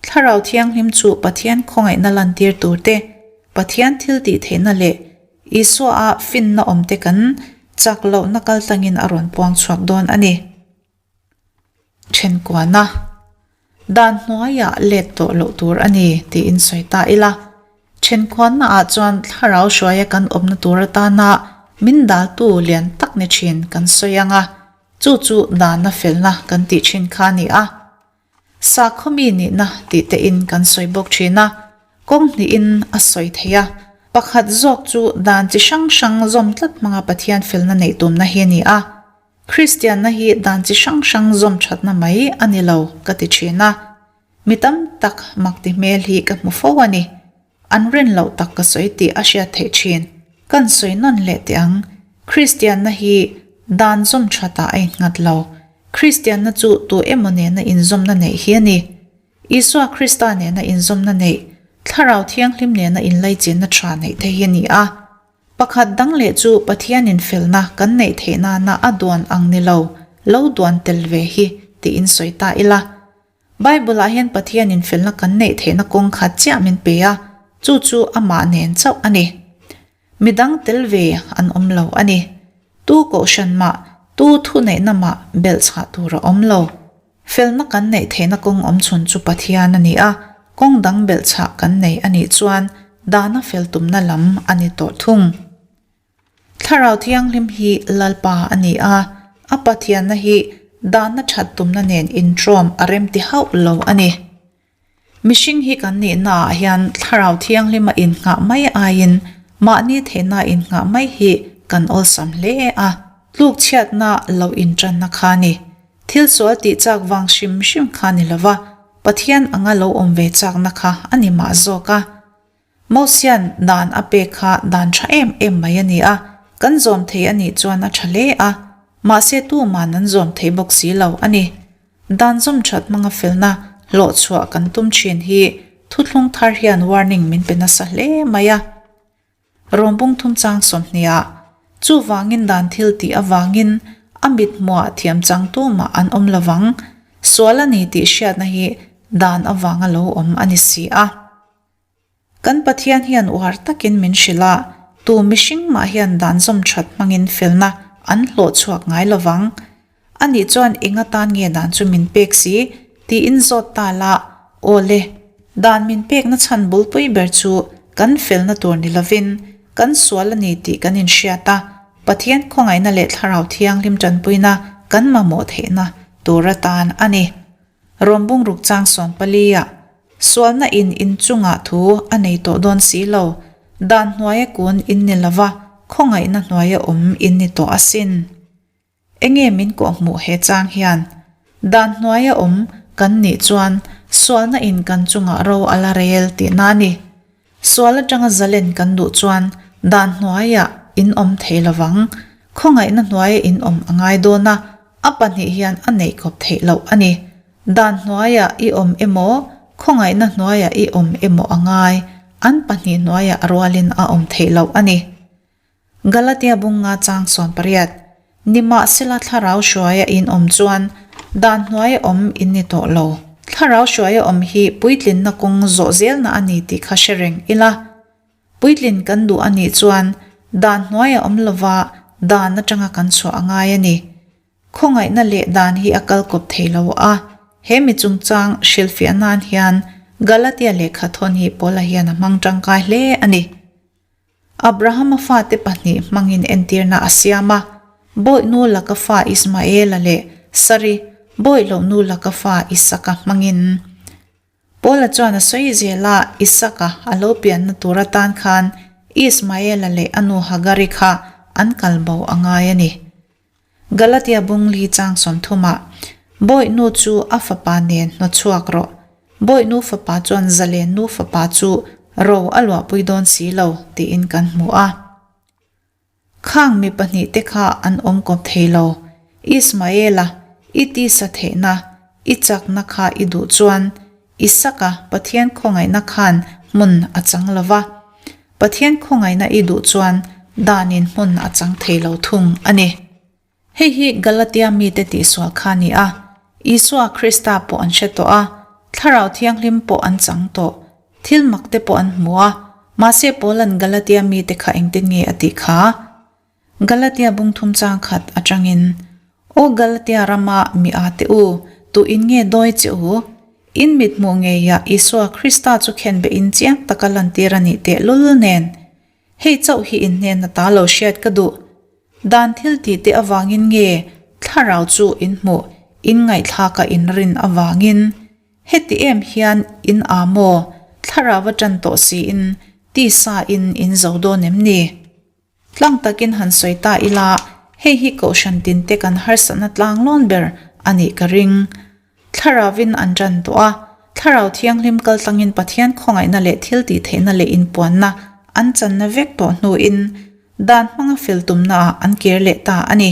Thlarau Thianghlim chu Pathian khawngaihna lantir tur te, Pathian thiltihtheihna leh Isua a finna awmte kan chak lohna kaltlangin a rawn puang chhuak dawn a ni. Thenkuana, Dan hnuaiah let tawh loh tur a ni tiin sawi ta ila. Thenkuanna ah chuan thlarau hruaia kan awmna tur atana min daltu lian tak ni thin kan sawi ang a, chu chu dana felna kan tih thin kha a ni a. Sakhaw mi nihna tih te in kan sawi bawk thin a, kawng hnihin a sawi thei a. Pakhat zawk chu dan chi hrang hrang zawm tlat hmanga Pathian felna neih tumna hi a ni a. Kristianna hi dan chi hrang hrang zawm thatna mai a ni lo ka ti thin a. Mi tam tak mak ti hmel hi ka hmu fo a ni. An rin loh tak ka sawi tih a hriat theih thin. Kan sawi nawn leh teh ang. Kristianna hi dan zawm thatah a innghat lo. Kristianna chu tu emaw nena inzawmna neih hi a ni. Isua Krista nena inzawmna neih, Thlarau Thianghlim nena inlaichinna tha neih te hi a ni a. Pakhat dang leh chu Pathianin felna kan neih theih nana a duan ang ni lo, lo duan tel ve hi tiin sawi ta ila. Bible-ah hian Pathianin felna kan neih theihna kawng khat chiah min pe a, chu chu amah nen chauh a ni. Midang tel ve an awm lo a ni. Tu kohhran mah, tu thuneihna mah belh chhah tur a awm lo. Felna kan neih theihna kawng awm chhun chu Pathian a ni a, kawng dang belh chhah kan nei a nih chuan dana fel tumna lam a ni tawh thung. Thlarau Thianghlim hi Lalpa a ni a, a Pathianna hi dana that tumna nen intrawm a remti hauh lo a ni. Mihring hi kan nihna ah hian Thlarau Thianghlima innghah mai aiin mahni theihna innghah mai hi kan awlsam hle a, tlukchhiatna lo intanna kha ni. Thil sual tih chak vang hrim hrim kha ni lova, Pathian anga lo awm ve chakna kha a ni mah zawk a. Mosian dan a pek kha dan tha em em mai a ni a, Kan zawm thei a nih chuan a tha hle a, mahse tuman an zawm thei bawk si lo a ni. Dan zawm that hmanga felna hlawh chhuah kan tum thin hi thuthlung thar hian warning min pe nasa hle mai a. Rawmbung thum chang 20 ah chuvangin dan thil tih avangin a mit hmuah thiam chang tumah an awm lovang, sual a ni tih hriatna hi dan avanga lo awm a ni si a. Kan Pathian hian uar takin min hrilh a, tu mihring mah hian dan zawm that hmangin felna an hlawh chhuak ngai lovang. Anih chuan eng atan nge dan chu min pek si? tiin zawt ta la, Aw le, dan min pekna chhan bulpui ber chu kan felna tur ni lovin kan sual a ni tih kan inhriat a, Pathian khawngaihna leh Thlarau Thianghlim tanpuina kan mamawh theihna tur atan a ni. Rawmbung ruk chang 14 ah sualna in inchungah thu a nei tawh dawn si lo, dan hnuaia kun in ni lova, khawngaihna hnuaia awm in ni tawh asin. Enge min kawhhmuh he chang hian? Dan hnuaia awm kan nih chuan sualna in kan chungah ro a la rel tihna a ni. Sual atanga zalen kan duh chuan dan hnuaiah in awm thei lovang. Khawngaihna hnuaia in awm a ngai dawn a, a pahnih hian a neih kawp theih loh a ni. Dan hnuaiah i awm emaw, khawngaihna hnuaiah i awm emaw a ngai, an pahnih hnuaiah rualin a awm theih loh a ni. Galatia bunga chang 18, Nimahsela thlarau hruaia in awm chuan dan hnuaia awm in ni tawh lo. Thlarau hruaia awm hi puitlinna kawng zawh zelna a ni tih kha hre reng ila. Puitlin kan duh a nih chuan dan hnuaia awm lova dan atanga kan chhuah a ngai a ni. Khawngaihna leh dan hi a kal kawp thei lo a, he mi chungchang hrilhfiah nan hian Galatia lehkha thawn hi Paula hian a hmang tangkai hle a ni. Abrahama fate pahnih hmangin entirna a siam a, Bawihnu laka fa Ismaela leh Sari, Bawihlohnu laka fa Isaka hmangin. Paula chuan a sawi zel a, Isaka a lo pianna tur atan khan Ismaela leh a nu Hagari kha an kal bo a ngai a ni. Galatia bungli chang 30 ah, Bawihnu chu a fapa nen hnawchhuak rawh. Bawihnu fapa chuan zalennu fapa chu ro a luahpui dawn si lo, tiin kan hmu a. Khang mi pahnihte kha an awm kawp thei lo. Ismaela, i tisa theihna, i chakna kha i duh chuan Isaka Pathian khawngaihna khan hmun a chang lo va. Pathian khawngaihna i duh chuan danin hmun a chang thei lo thung a ni. Hei hi Galatia mite tihsual kha a ni a. Isua Krista pawh an hre tawh a, Thlarau Thianghlim pawh an chang tawh, thil mak te pawh an hmu a, mahse Paula'n Galatia mite kha engtin nge a tih kha? Galatia bung thum chang khat atangin, Aw Galatia rama mi a te u, tu in nge dawi che u? In mit hmuh ngeiah Isua Krista chu khen be in chiang taka lantir a nih teh lul nen. Hei chauh hi in hnen ata lo hriat ka duh. Dan thil tih te avangin nge thlarau chu in hmuh, in ngaihthlaka in rin avangin? Heti em hian in aa maw? Thlarau a tan tawh siin tisa in in zo dawn em ni? Tlang takin han sawi ta ila, hei hi kohhran tinte kan harsatna tlang lawn ber a nih ka ring. Thlarauvin an tan tawh a, Thlarau Thianghlim kaltlangin Pathian khawngaihna leh thil tihtheihna leh inpuanna an channa vek tawh hnuin dan hmanga fel tumnaah an kir leh ta a ni.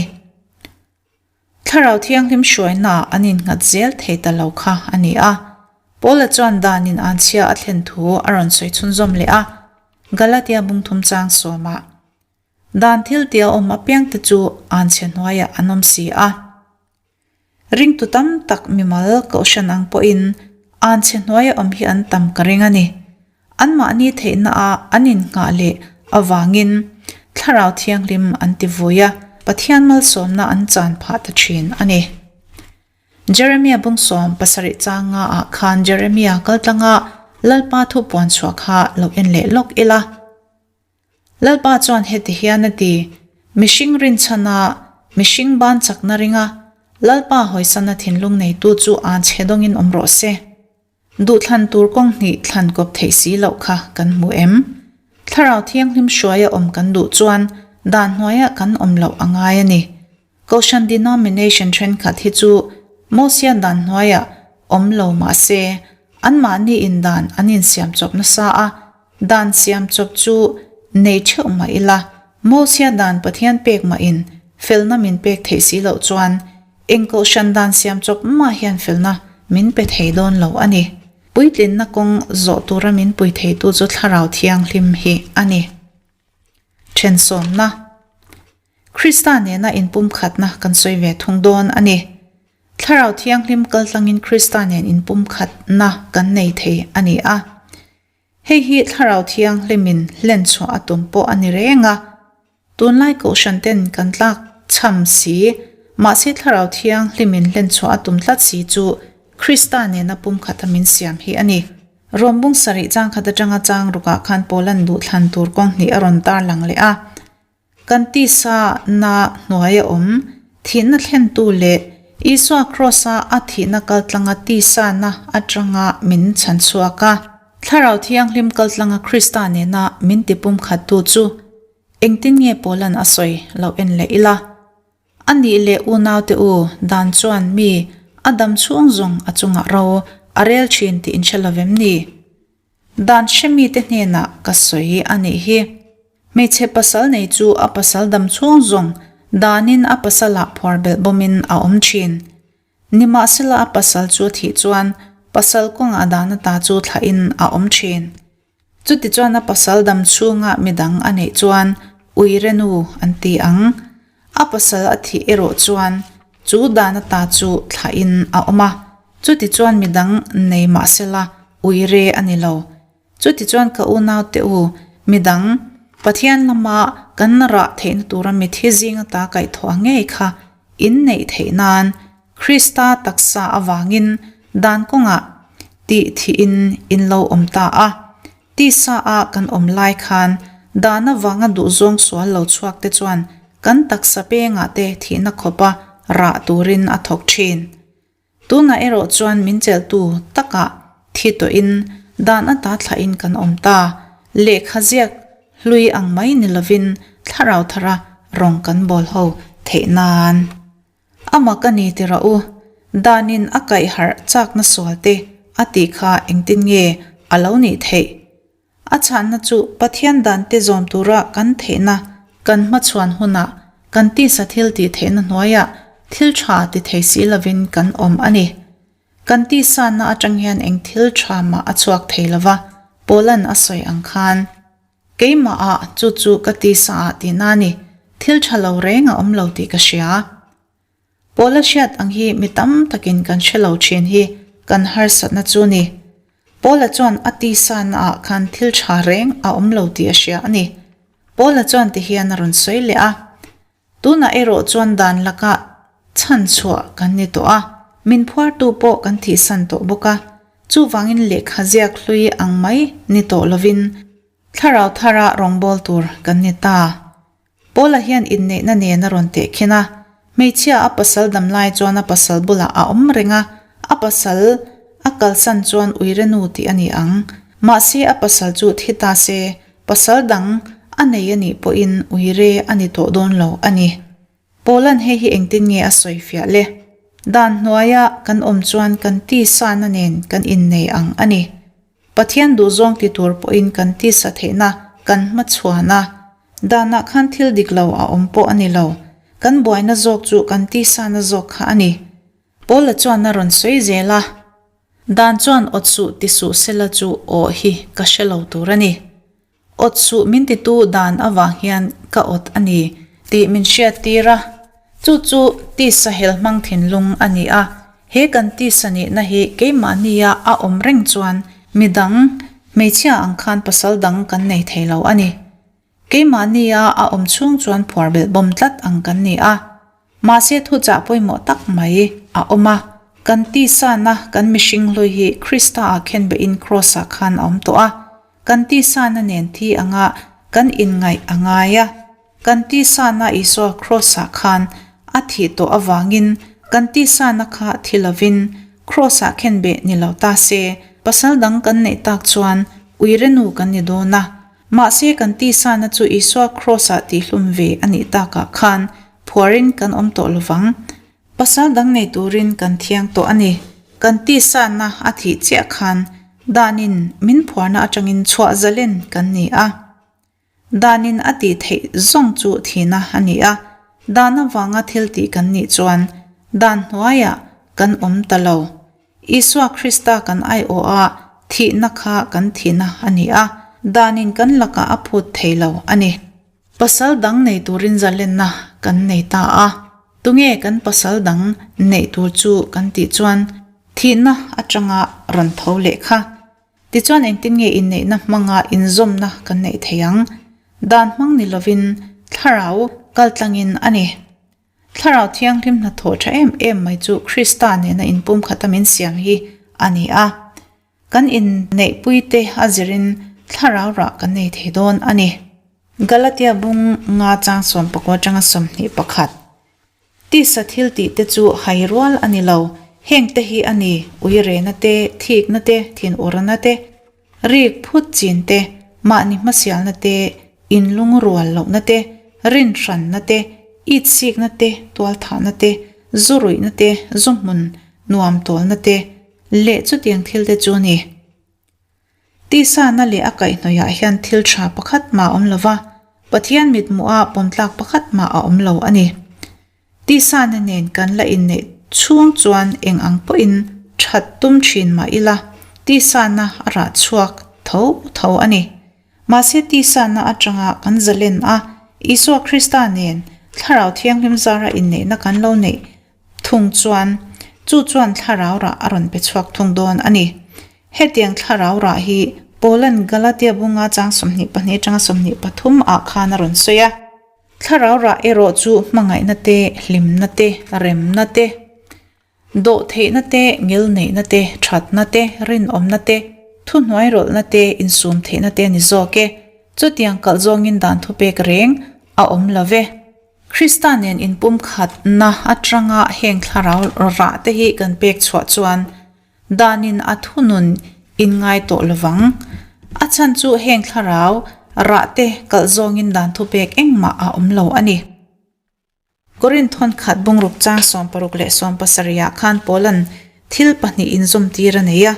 Thlarau Thianghlim hruainaah an innghat zel thei ta lo kha a ni a. Paula chuan danin anchhia a thlen thu a rawn sawi chhunzawm leh a, Galatia bung thum chang sawmah, Dan thil tia awm apiangte chu anchhe hnuaiah an awm si a. Ringtu tam tak mimal kohhran ang pawhin anchhe hnuaia awm hi an tam ka ring a ni. Anmahni theihnaah an innghah leh avangin Thlarau Thianghlim an ti vui a, Pathian malsawmna an chan phah ta thin a ni. Jeremia bung 17 chang nga ah khan Jeremia kaltlanga Lalpa thu puan chhuah kha lo en leh lawk ila. Lalpa chuan heti hian a ti, Mihring rinchhana, mihring ban chakna ringa, Lalpa hawisana thinlung neitu chu an chhe dawngin awm rawh se. Duhthlan tur kawng hnih thlan kawp theih si loh kha kan hmu em? Thlarau Thianghlim hruaia awm kan duh chuan dan hnuaiah kan awm loh a ngai a ni. Kohhran denomination thenkhat hi chu Mosia dan hnuaiah awm lo mah se, anmahni in dan an insiam chawp nasa a, dan siam chawp chu nei theuh mah ila. Mosia dan Pathian pek mahin felna min pek theih si loh chuan eng kohhran dan siam chawp mah hian felna min pe thei dawn lo a ni. Puitlinna kawng zawh tura min pui theitu chu Thlarau Thianghlim hi a ni. Thensawmna. Krista nena inpumkhatna kan sawi ve thung dawn a ni. Thlarau Thianghlim kaltlangin Krista nen inpumkhatna kan nei thei a ni a. Hei hi Thlarau Thianghlimin hlen chhuah a tum pawh a ni reng a. Tunlai Kohhran ten kan tlak chham si, mahse Thlarau Thianghlimin hlen chhuah a tum tlat si chu Krista nena pumkhata min siam hi a ni. Rom bung sarih chang khat atanga chang rukah khan Paula'n duhthlan tur kawng hnih a rawn tarlang leh a. Kan tisa na hnuaia awm, thihna thlentu leh Isua Kraws-a a thihna kaltlanga tisa na atanga min chhan chhuak a. Thlarau Thianghlim kaltlanga Krista nena min tipumkhattu chu engtin nge Paula'n a sawi lo en leh ila? A nih leh unaute u, dan chuan mi a dam chhung zawng a chungah ro a rel thin tih in hre lo vem ni? Dan hre mite hnenah ka sawi a nih hi. Hmeichhe pasal nei chu a pasal dam chhung zawng danin a pasalah phuar belh bawmin a awm thin. Nimahsela a pasal chu a thih chuan pasal kawngah dan ata chu thlahin a awm thin. Chutichuan a pasal dam chhunga midang a neih chuan uire nu an ti ang. A pasal a thih erawh chuan chu dan ata chu thlahin a awm a, chutichuan midang nei mahsela uire a ni lo. Chutichuan ka unaute u, midang Pathian lama kan rah theihna tura mithi zing ata kaihthawh a ngei kha in neih theih nan Krista taksa avangin dan kawngah tih thihin in lo awm ta a. Tisa a kan awm lai khan dan avanga duhzawng sual lo chhuak te chuan kan taksa pengah te thihna khawpa rah turin a thawk thin. Tunah erawh chuan min chelhtu takah thi tawhin dan ata thlahin kan awm ta. Lehkha ziak hlui ang mai ni lovin thlarau thara rawng kan bawl ho theih nan. A mak a ni ti rawh u, danin a kaih harh chakna sual te a tih kha engtin nge a lo nih theih? A chhanna chu Pathian dan te zawm tura kan theihna kan hmachhuan hunah kan tisa thil tih theihna hnuaiah thil tha ti thei si lovin kan awm a ni. Kan tisanna atang hian eng thil tha mah a chhuak thei lova, Paula'n a sawi ang khan. Keimah ah chu chu ka tisa ah tihna a ni, thil tha lo reng a awm lo tih ka hria. Paula hriat ang hi mi tam takin kan hre lo thin hi kan harsatna chu ni. Paula chuan a tisa na ah khan thil tha reng a awm lo tih a hria a ni. Paula chuan tihian a rawn sawi leh a. Tunah erawh chuan dan lakah chhan chhuah kan ni tawh a, min phuartu pawh kan thihsan tawh bawk a, chuvangin lehkha ziak hlui ang mai ni tawh lovin thlarau thara rawngbâwl tur kan ni ta. Paula hian inneihna nen a rawn tehkhin a, hmeichhia a pasal dam lai chuan a pasal bulah a awm reng a, a pasal a kalsan chuan uirenu tih a ni ang. Mahse a pasal chu thi ta se, Pasal dang a nei a nih pawhin uire a ni tawh dawn lo a ni. Paula'n hei hi engtin nge a sawi fiah le? Dan hnuaia kan awm chuan kan tisana nen kan innei ang a ni. Pathian duhzawng ti tur pawhin kan tisa theihna kan hmachhuan a. Danah khan thil dik lo a awm pawh a ni lo. Kan buaina zawk chu kan tisana zawk kha a ni. Paula chuan a rawn sawi zel a. Dan chuan awt suh ti suh sela chu aw hi ka hre lo tur a ni. Awt suh min titu dan avang hian ka awt a ni tih min hriattir a. Chu chu tisa hel hmang thinlung a ni a. He kan tisa nihna hi keimahnia a awm reng chuan midang, hmeichhia ang khan pasal dang kan nei thei lo a ni. Keimahnia a awm chhung chuan phuar belh bawm tlat ang kan ni a. Mahse thuchah pawimawh tak mai a awm a, kan tisana kan mihring hlui hi Krista-ah khenbehin Kraws-ah khan a awm tawh a, kan tisana nen thi anga kan inngaih a ngai a. Kan tisana Isua Kraws-ah khan a thih tawh avangin kan tisana kha thi lovin Kraws-ah khenbeh ni lo ta se, pasal dang kan neih tak chuan uirenu kan ni dawn a. Mahse kan tisana chu Isua Kraws-ah tihhlum ve a nih takah khan Phuarin kan awm tawh lovang. Pasal dang nei turin kan thiang tawh a ni. Kan tisanna a thih chiah khan danin min phuarna atangin chhuah zalen kan ni a. Danin a tih theih zawng chu thihna a ni a, dan avanga thil tih kan nih chuan dan hnuaiah kan awm ta lo. Isua Krista kan aiawh a, thihna kha kan thihna a ni a, danin kan lakah a phut thei lo a ni. Pasal dang nei turin zalenna kan nei ta a, tunge kan pasal dang neih tur chu kan tih chuan thihna atanga rawn tho leh kha. Tichuan engtin nge inneihna hmanga inzawmna kan neih theih ang? Dan hmang ni lovin thlarau kaltlangin a ni. Thlarau Thianghlim hnathawh tha em em mai chu Krista nena inpumkhata min siam hi a ni a. Kan inneihpuite a zirin thlarau rah kan nei thei dawn a ni. Galatia bung nga chang 19 atanga 21. Tisa thil tih te chu hai rual a ni lo. Heng te hi a ni, uirena te, thikna te, thinurna te, rik phut chin te, mahni hmasialna te, inlungrual lohna te, rinhranna te, itsikna te, tualthahna te, zu ruihna te, zu hmun nuam tawlna te leh chutiang thil te chu a ni. Tisana leh a kaihhnawihah hian thil tha pakhat mah a awm lo va, Pathian mithmuha pawmtlak pakhat mah a awm lo a ni. Tisana nen kan la inneih chhung chuan eng ang pawhin that tum thin mah ila, tisana a rah chhuak tho tho a ni. Mahse tisana atanga kan zalen a, Isua Krista nen Thlarau Thianghlim zara inneihna kan lo neih Thung chuan, chu chuan thlarau rah a rawn pe chhuak thung dawn a ni. Hetiang thlarau rah hi Paula'n Galatia bunga chang 22 atanga 23 ah khan a rawn sawi a. Thlarau rah erawh chu hmangaihna te, hlimna te, remna te, dawhtheihna te, ngilneihna te, thatna te, rinawmna te, thuhnuairawlhna te, insumtheihna te a ni zawk e. Chutiang kalh zawngin dan thupek reng a awm lo ve. Krista nen inpumkhatna atanga heng thlarau rah te hi kan pek chhuah chuan danin a thunun in ngai tawh lovang. A chhan chu heng thlarau rah te kalh zawngin dan thupek engmah a awm lo a ni. Korinth thawnkhat bungruk chang 60 leh 70 ah khan Paula'n thil pahnih inzawm tir a nei a.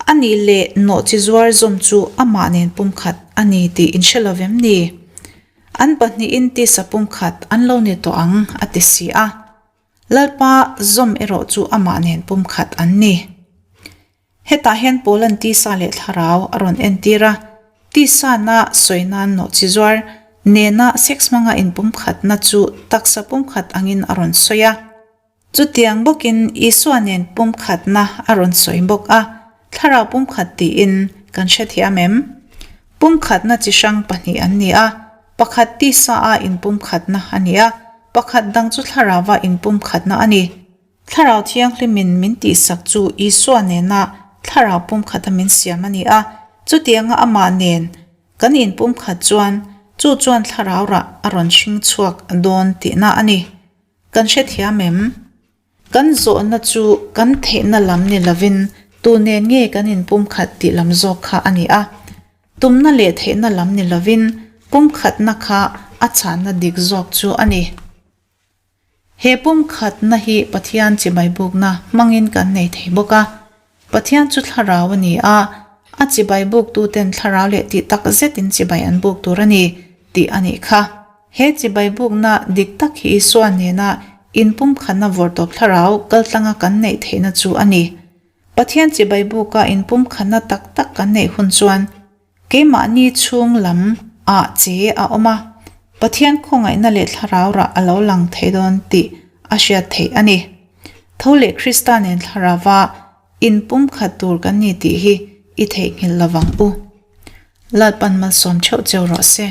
A nih leh nawhchi zuar zawm chu amah nen pumkhat a ni tih in hre lo vem ni? An pahnihin tisa pumkhat an lo ni tawh ang a ti si a. Lalpa zawm erawh chu amah nen pumkhat an ni. Hetah hian Paula'n tisa leh thlarau a rawn entir a, tisa na sawi nan nawhchi zuar nena sex hmanga inpumkhatna chu taksa pumkhat angin a rawn sawi a. Chutiang bawkin Isua nen pumkhatna a rawn sawi bawk a, Thlarau pumkhat tiin kan hrethiam em? Pumkhatna chi hrang pahnih an ni a, pakhat tisa-a inpumkhatna a ni a, pakhat dang chu Thlarauva inpumkhatna a ni. Thlarau Thianghlimin min tihsak chu Isua nena Thlarau pumkhata min siam a ni a, chutianga amah nen kan inpumkhat chuan chu chuan Thlarau rah a rawn hring chhuak dawn tihna a ni. Kan hrethiam em? Kan zawhna chu kan theihna lam ni lovin tu nen nge kan inpumkhat tih lam zawk kha a ni a. Tumna leh theihna lam ni lovin pumkhatna kha a chhanna dik zawk chu a ni. He pumkhatna hi Pathian chibai bukna hmangin kan nei thei bawk a. Pathian chu thlarau a ni a, a chibai buktuten thlarau leh tih tak zetin chibai an buk tur a ni tih a nih kha. He chibai bukna dik tak hi Isua nena inpumkhatna vawrtawp thlarau kaltlanga kan neih theihna chu a ni. Pathian chibai buka inpumkhatna tak tak kan neih hun chuan keimahni chhung lam ah che a awm a, Pathian khawngaihna leh thlarau rah a lo lang thei dawn tih a hriat theih a ni. Tho leh Krista nen thlarauva inpumkhat tur kan ni tih hi i theihnghilh lovang u. Lalpan malsawm theuh cheu rawh se.